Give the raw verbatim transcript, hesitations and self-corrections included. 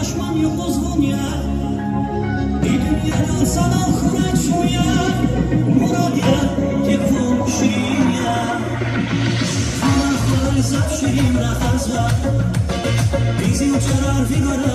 Душман юкъуз вун я, и дуьньядал санал хьурай чун я, мурад я, тек вун ширин я. Вун рахай, заз ширин рахазва, къизил чӀарар ви гвара.